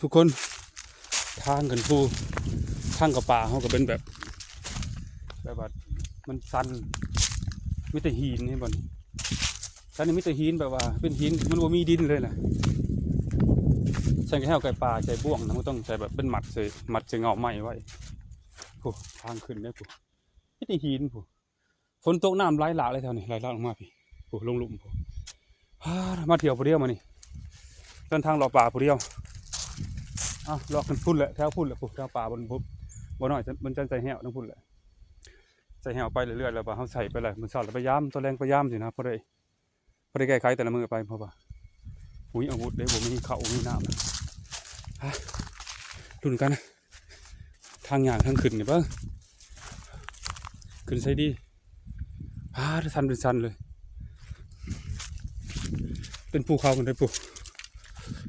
ທຸກຄົນ ທາງຂຶ້ນພູ ທາງເຂົ້າປ່າເຮົາກໍເປັນແບບ ແບບວ່າມັນຊັນ ມີແຕ່ຫີນ ເຫັນບໍ່ນີ້? ຊັ້ນນີ້ມີແຕ່ຫີນ ແບບວ່າເປັນຫີນ ມັນບໍ່ມີດິນເລີຍນະ. ຊັ້ນກໍໃຫ້ເອົາໄກ່ປ່າໃສ່ບ່ວງນະ ມັນຕ້ອງໃສ່ແບບເປັນມັດໃສ່ ມັດໃສ່ເຫງົ້າໄມ້ໄວ້. ໂອ້ ທາງຂຶ້ນເດ້ພຸ້ນ ມີແຕ່ຫີນພຸ້ນ. ຝົນຕົກ ນ້ຳໄຫຼຫຼາກເລີຍແຖວນີ້ ໄຫຼຫຼາກລົງມາພີ້ ໂອ້ ລົງລຸ່ມພຸ້ນ. ອາ ມາທ່ຽວຜູ້ດຽວມື້ນີ້ ເດີນທາງເລາະປ່າຜູ້ດຽວ. ເອົາ ເລາະຂຶ້ນພຸ້ນແຫຼະ ແຖວພຸ້ນແຫຼະ ພຸ້ນ ແຖວປ່າ ບ່ອນ ບ່ອນນ້ອຍ ບ່ອນຈັນໃສ່ແຮ້ວ ທາງພຸ້ນແຫຼະ ໃສ່ແຮ້ວໄປເລື້ອຍໆ ແລ້ວວ່າເຮົາໃສ່ໄປແລ້ວ ມື້ເຊົ້າແລ້ວໄປຢາມ ຕອນແລງໄປຢາມຊີ້ນະ ພໍໄດ້ ພໍໄດ້ແກ້ໄຂແຕ່ລະມື້ໄປ ເພາະວ່າບໍ່ມີອາວຸດເດ້ ບໍ່ມີເຂົ້າ ບໍ່ມີນ້ຳ. ອາ ລຸ້ນກັນ ທາງຍ່າງທາງຂຶ້ນນີ້ເບິ່ງ ຂຶ້ນໃສດີ? ອາ ຊັນເປັນຊັນເລີຍ ເປັນພູເຂົາຂຶ້ນໄດ້ພຸ້ນ.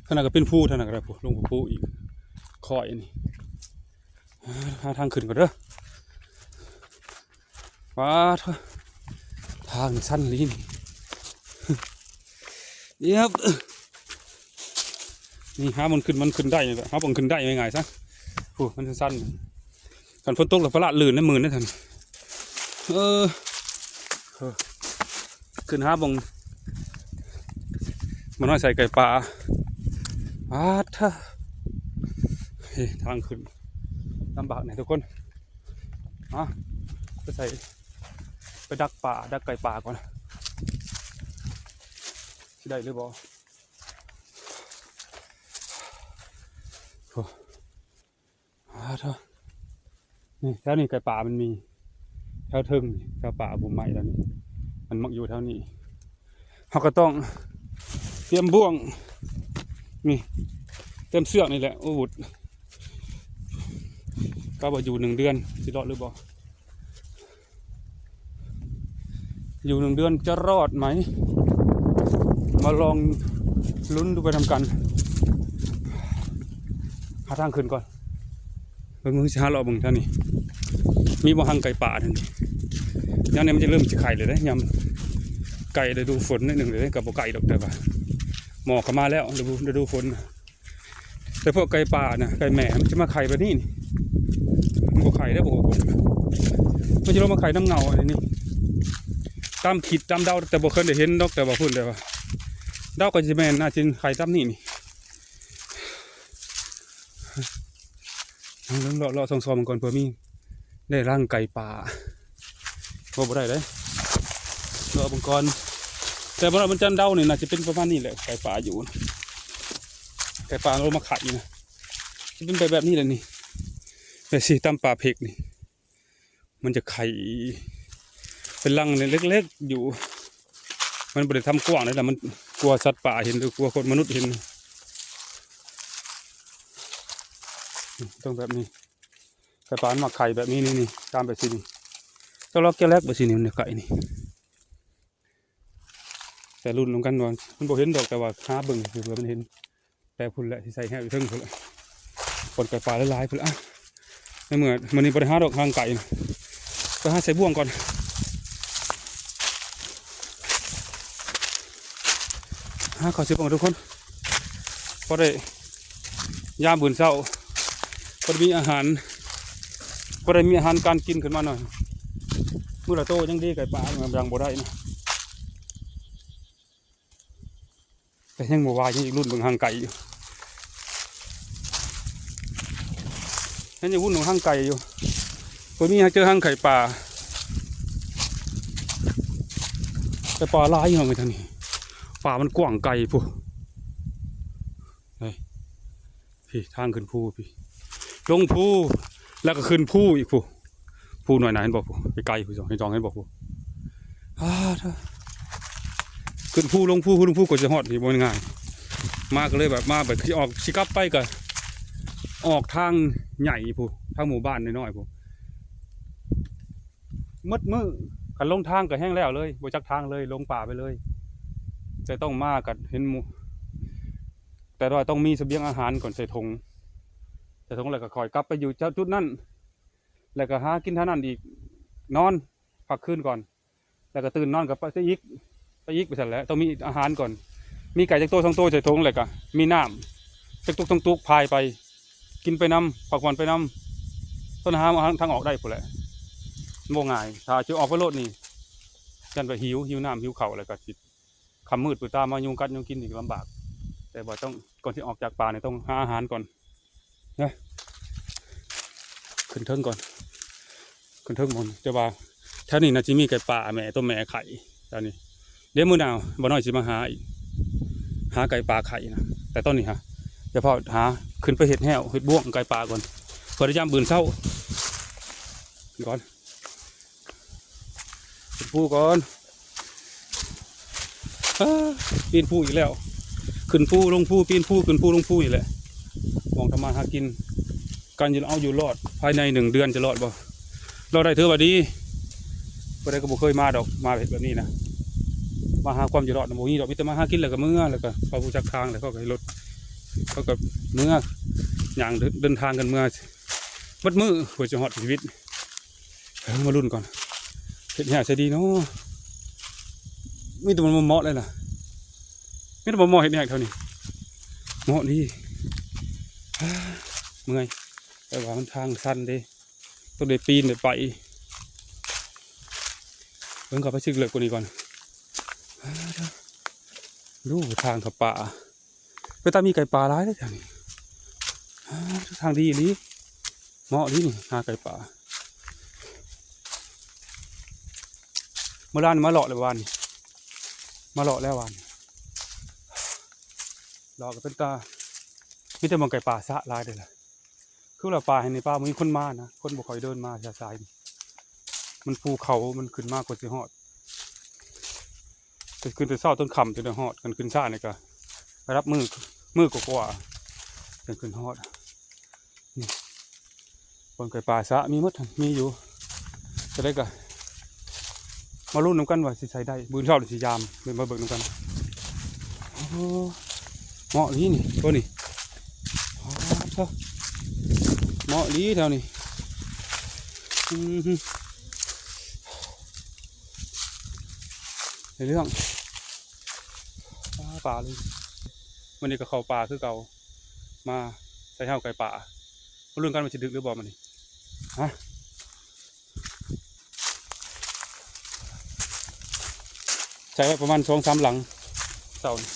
ທາງນັ້ນກໍເປັນພູ ທາງນັ້ນກໍໄດ້ພຸ້ນ ລົງພູອີກ ຄ້ອຍອັນນີ້. ຫາທາງຂຶ້ນກ່ອນເດີ. ປາດໂທ້ ທາງຊັນອີ່ຫຼີນີ້ ເອີບ ນີ້ຫາບ່ອນຂຶ້ນ ມັນຂຶ້ນໄດ້ນີ້ແຫຼະ ຫາບ່ອນຂຶ້ນໄດ້ງ່າຍໆຊະ. ໂອ້ ມັນຊັນ ຄັນຝົນຕົກແລ້ວປະຫຼາດລື່ນນະ ມື່ນນະທ່ານ. ເອີ ເອີ ຂຶ້ນຫາບ່ອນ ມານ້ອຍໃສ່ໄກ່ປ່າ. ອາດທະ ເອີ ທາງຂຶ້ນລຳບາກແດ່ທຸກຄົນ. ມາ ໄປໃສ່ ໄປດັກປ່າ ດັກໄກ່ປ່າກ່ອນ ຊິໄດ້ຫຼືບໍ່? ໂອ້ ອາດທະ ນີ້ ແຖວນີ້ໄກ່ປ່າມັນມີ ແຖວເທິງນີ້ ແຖວປ່າພຸ້ນໄມ້ແຖວນີ້ ມັນມັກຢູ່ແຖວນີ້. ເຮົາກໍຕ້ອງຕຽມບ່ວງ ນີ້ ຕຽມເຊືອກນີ້ແຫຼະ ອາວຸດ ກະວ່າຢູ່ໜຶ່ງເດືອນ ຊິລອດຫຼືບໍ່? ຢູ່ໜຶ່ງເດືອນຈະລອດໄໝ? ມາລອງລຸ້ນດູໄປນຳກັນ. ຫາທາງຂຶ້ນກ່ອນ ເບິ່ງ ເບິ່ງ ຊິຫາເລາະເບິ່ງທາງນີ້ ມີບໍ່ຮັງໄກ່ປ່າທາງນີ້. ຍາມນີ້ມັນຈະເລີ່ມຊິໄຂ່ແລ້ວເດ້ ຍາມໃກ້ລະດູຝົນໜ້ອຍໜຶ່ງເດ້ ກໍບໍ່ໄກ່ດອກ ແຕ່ວ່າໝອກກໍມາແລ້ວ ລະດູ ລະດູຝົນ. ແຕ່ພວກໄກ່ປ່ານະ ໄກ່ແມ່ ມັນຈະມາໄຂ່ແບບນີ້ນີ້ ມັນບໍ່ໄຂ່ໄດ້ ບໍ່ ມັນຈະລົງມາໄຂ່ນຳເຫງົ້າອັນນີ້ ຕາມຄິດຕາມເດົາ ແຕ່ບໍ່ເຄີຍໄດ້ເຫັນດອກ ແຕ່ວ່າພຸ້ນ ແຕ່ວ່າເດົາກໍຊິແມ່ນ ໜ້າຊິໄຂ່ຕາມນີ້ນີ້. ເລາະໆ ສ່ອງໆ ມັນກ່ອນ ເພື່ອມີ ໄດ້ລັງໄກ່ປ່າ ບໍ່ ບໍ່ໄດ້ເດ້ ເລາະເບິ່ງກ່ອນ. ແຕ່ບໍ່ໄດ້ ມັນຈັນເດົານີ້ ໜ້າຈະເປັນປະມານນີ້ແຫຼະ ໄກ່ປ່າຢູ່ ໄກ່ປ່າລົງມາໄຂ່ນະ ຈະເປັນແບບ ແບບນີ້ແຫຼະນີ້ ແບບຊິຕາມປ່າເພັກນີ້ ມັນຈະໄຂ່ເປັນລັງເລັກໆ ຢູ່ ມັນບໍ່ໄດ້ທຳກວ້າງເດ້ ແລ້ວມັນ ກົວສັດປ່າເຫັນ ຫຼື ກົວຄົນມະນຸດເຫັນ ຕ້ອງແບບນີ້. ໄກ່ປ່າມັນມັກໄຂ່ແບບນີ້ ນີ້ ນີ້ ຕາມແບບຊີ້ນີ້ ຈະລອກແກະແລກແບບຊີ້ນີ້ ມັນໄຂ່ນີ້. ແຕ່ລຸ້ນນຳກັນວ່າ ມັນບໍ່ເຫັນດອກ ແຕ່ວ່າຫາເບິ່ງເພື່ອມັນເຫັນ. ແຕ່ພຸ້ນແຫຼະ ຊິໃສ່ແຮ້ວຢູ່ເທິງພຸ້ນແຫຼະ ບ່ອນໄກ່ປ່າຫຼາຍໆ ພຸ້ນແຫຼະ. ໃນເມື່ອມື້ນີ້ບໍ່ໄດ້ຫາດອກ ຫາໄກ່ນະ ໄປຫາໃສ່ບ່ວງກ່ອນ. ຫາເຂົ້າໃສ່ບ່ວງ ທຸກຄົນ ພໍໄດ້ຍາມມື້ເຊົ້າ ພໍໄດ້ມີອາຫານ ພໍໄດ້ມີອາຫານການກິນຂຶ້ນມາໜ້ອຍ ມື້ລະໂຕຍັງດີ. ໄກ່ປ່າຍັງບໍ່ໄດ້ນະ ແຕ່ຍັງບໍ່ວ່າ ຍັງອີກລຸ້ນເບິ່ງຫາງໄກ່ຢູ່ ຍັງອີກລຸ້ນເບິ່ງຫາງໄກ່ຢູ່. ບໍ່ມີໃຫ້ເຈີຫາງໄກ່ປ່າ ແຕ່ປ່າຫຼາຍເນາະ ທາງນີ້ ປ່າມັນກວ້າງໄກພຸ້ນ. ເຮີ້ຍ ພີ້ ທາງຂຶ້ນພູພີ້ ລົງພູ ແລ້ວກໍຂຶ້ນພູອີກພູ້. ພູໜ້ອຍໜ້າ ເຫັນບໍ່ພູ້? ໄກໆ ພູສອງ ເຫັນສອງ ເຫັນບໍ່ພູ້? ອາ ເທີ ຂຶ້ນພູ ລົງພູ ຂຶ້ນພູ ກວ່າຈະຮອດນີ້ບໍ່ແມ່ນງ່າຍ. ມາກໍເລີຍແບບ ມາແບບຊິອອກ ຊິກັບໄປກໍອອກທາງໃຫຍ່ພຸ້ນ ທາງໝູ່ບ້ານນ້ອຍໆ ພຸ້ນ. ໝົດມື້ ຄັນຫຼົງທາງກໍແຮ່ງແລ້ວເລີຍ ບໍ່ຈັກທາງເລີຍ ຫຼົງປ່າໄປເລີຍ. ແຕ່ຕ້ອງມາກໍເຫັນໝູ່ ແຕ່ວ່າຕ້ອງມີສະບຽງອາຫານກ່ອນ ໃສ່ຖົງ ໃສ່ຖົງແລ້ວກໍຄ່ອຍກັບໄປຢູ່ຈຸດນັ້ນ ແລ້ວກໍຫາກິນເທົ່ານັ້ນອີກ ນອນພັກຄືນກ່ອນ ແລ້ວກໍຕື່ນນອນກໍໄປອີກ ໄປອີກ ໄປຊັ້ນແຫຼະ. ຕ້ອງມີອາຫານກ່ອນ ມີໄກ່ຈັກໂຕສອງໂຕໃສ່ຖົງ ແລ້ວກໍມີນ້ຳ ກຕຸກຕັ້ງຕຸກ ພາຍໄປ ກິນໄປນຳ ພັກຜ່ອນໄປນຳ ຕ້ອງຫາທາງອອກໄດ້ພຸ້ນແຫຼະ. ບໍ່ງ່າຍ ຖ້າຈະອອກໄປໂລດນີ້ ຢ້ານວ່າຫິວ ຫິວນ້ຳຫິວເຂົ້າ ແລ້ວກໍຊິຄ່ຳມືດ ເປີດຕາມາຍຸງກັດຍຸງກິນນີ້ກໍລຳບາກ. ແຕ່ວ່າຕ້ອງ ກ່ອນຊິອອກຈາກປ່ານີ້ ຕ້ອງຫາອາຫານກ່ອນນະ. ຂຶ້ນເທິງກ່ອນ ຂຶ້ນເທິງໝົດ. ແຕ່ວ່າແຖວນີ້ໜ້າຊິມີໄກ່ປ່າແມ່ ຕົວແມ່ໄຂ່ແຖວນີ້. ດຽວມື້ໜ້າບ່າວນ້ອຍຊິມາຫາອີກ ຫາໄກ່ປ່າໄຂ່ນະ. ແຕ່ຕອນນີ້ຫາ ດຽວພາຫາ ຂຶ້ນໄປເຮັດແຮ້ວເຮັດບ່ວງໄກ່ປ່າກ່ອນ ເພື່ອໄດ້ຍາມມື້ເຊົ້າກ່ອນ. ຂຶ້ນພູກ່ອນ. ອ້າ ປີນພູອີກແລ້ວ ຂຶ້ນພູລົງພູ ປີນພູຂຶ້ນພູລົງພູນີ້ແຫຼະ. ໝ່ອງທຳມາຫາກິນ ການຢູ່ເອົາຢູ່ລອດ ພາຍໃນໜຶ່ງເດືອນຈະລອດບໍ່ ລອດໄດ້ຖືວ່າດີ. ຜູ້ໃດກໍບໍ່ເຄີຍມາດອກ ມາເຮັດແບບນີ້ນະ ມາຫາຄວາມຢູ່ລອດນະ ບໍ່ມີດອກ ມີແຕ່ມາຫາກິນແລ້ວກໍເມືອ ແລ້ວກໍເຂົາຮູ້ຈັກທາງ ແລ້ວເຂົາກໍເຮັດລົດ ເຂົາກໍເມືອ ຍ່າງເດີນ ເດີນທາງກັນເມືອ ໝົດມື້ເພື່ອຈະຮອດຊີວິດ. ເອີ ມາລຸ້ນກ່ອນ ເຮັດແຮ້ວໃສດີເນາະ. ມີແຕ່ໝໍ້ໆເລີຍລະ ມີແຕ່ໝໍ້ໆເຮັດແຮ້ວແຖວນີ້ ເໝາະດີ. ເມື່ອຍ ແຕ່ວ່າມັນທາງຊັນເດ້ ຕ້ອງໄດ້ປີນໄດ້ໄປ. ເບິ່ງເຂົ້າໄປຊຶກເລິກກວ່ານີ້ກ່ອນ. ດູທາງເຂົ້າປ່າ ເປັນຕາມີໄກ່ປ່າຫຼາຍເດ້ແຖວນີ້. ທາງດີອີ່ຫຼີ ເໝາະດີນີ້ ຫາໄກ່ປ່າ. ມື້ວານນີ້ມາເລາະແລ້ວ ວານນີ້ມາເລາະແລ້ວ ວານນີ້ເລາະກໍເປັນຕາ ມີແຕ່ໝ່ອງໄກ່ປ່າຊະຫຼາຍເດ້ລະ. ຄືວ່າປ່າແຫ່ງນີ້ ປ່າບໍ່ມີຄົນມານະ ຄົນບໍ່ຄ່ອຍເດີນມາສາຍໆນີ້ ມັນພູເຂົາ ມັນຂຶ້ນມາກວ່າຊິຮອດ ແຕ່ຂຶ້ນແຕ່ເຊົ້າຈົນຄ່ຳຈຶ່ງໄດ້ຮອດ. ຄັນຂຶ້ນຊ້ານີ້ກໍລະດັບມື້ ມື້ກວ່າໆ ຈຶ່ງຂຶ້ນຮອດ. ນີ້ບ່ອນໄກ່ປ່າຊະມີໝົດ ມີຢູ່ ຈະໄດ້ກໍມາລຸ້ນນຳກັນວ່າຊິໃສ່ໄດ້. ມື້ເຊົ້ານີ້ຊິຢາມ ເດີນມາເບິ່ງນຳກັນ. ໂອ້ ເໝາະອີ່ຫຼີນີ້ ໂຕນີ້ ໂອ້ ເໝາະອີ່ຫຼີແຖວນີ້. ອື ໃນເລື່ອງ ປາ ປາເລີຍ. ມື້ນີ້ກໍເຂົ້າປ່າຄືເກົ່າ ມາໃສ່ເຫື່ອໄກ່ປ່າ. ມາລຸ້ນກັນວ່າຊິຖືກຫຼືບໍ່ມື້ນີ້ ຮະ. ໃສ່ໄວ້ປະມານສອງສາມຫຼັງເຊົ້ານີ້.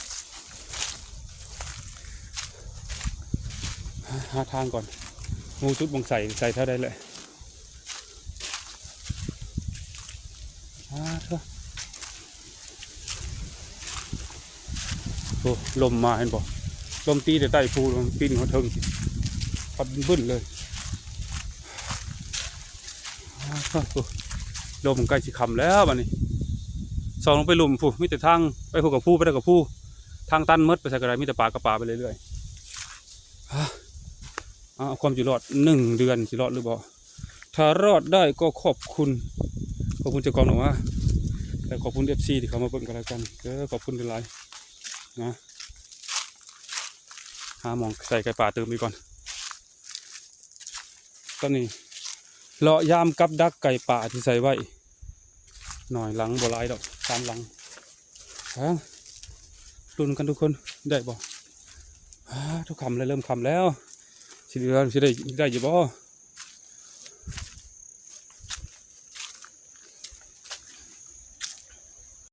ຫາທາງກ່ອນ ຮູ້ຈຸດໝ່ອງໃສ່ ໃສ່ແຖວໃດແຫຼະ. ອາ ໂອ້ ລົມມາເຫັນບໍ່ ລົມຕີແຕ່ໃຕ້ພູ ລົມປິ່ນຮອດເທິງ ພັດບຶ້ນເລີຍ. ອາ ໂອ້ ລົມໃກ້ຊິຄ່ຳແລ້ວບາດນີ້. ສ່ອງລົງໄປລຸ່ມພຸ້ນ ມີແຕ່ທາງໄປພຸ້ນກໍພູ ໄປໄດ້ກໍພູ ທາງຕັນໝົດ ໄປໃສກໍໄດ້ ມີແຕ່ປ່າກັບປ່າໄປເລື້ອຍໆ. ອາ ເອົາຄວາມຢູ່ລອດໜຶ່ງເດືອນ ຊິລອດຫຼືບໍ່? ຖ້າລອດໄດ້ກໍຂອບຄຸນ ຂອບຄຸນເຈົ້າຂອງດອກໄມ້ ແລະ ຂອບຄຸນເອັຟຊີທີ່ເຂົ້າມາເບິ່ງກັນແລ້ວກັນເດີ ຂອບຄຸນຫຼາຍໆນະ. ຫາໝ່ອງໃສ່ໄກ່ປ່າຕື່ມອີກກ່ອນ. ຕອນນີ້ເລາະຢາມກັບດັກໄກ່ປ່າທີ່ໃສ່ໄວ້ ໜ້ອຍຫຼັງ ບໍ່ຫຼາຍດອກ ສາມຫຼັງ. ເອົ້າ ລຸ້ນກັນທຸກຄົນ ໄດ້ບໍ່? ອາ ທຸກຄ່ຳແລ້ວ ເລີ່ມຄ່ຳແລ້ວ ຊິເດືອນ ຊິໄດ້ ໄດ້ຢູ່ບໍ່?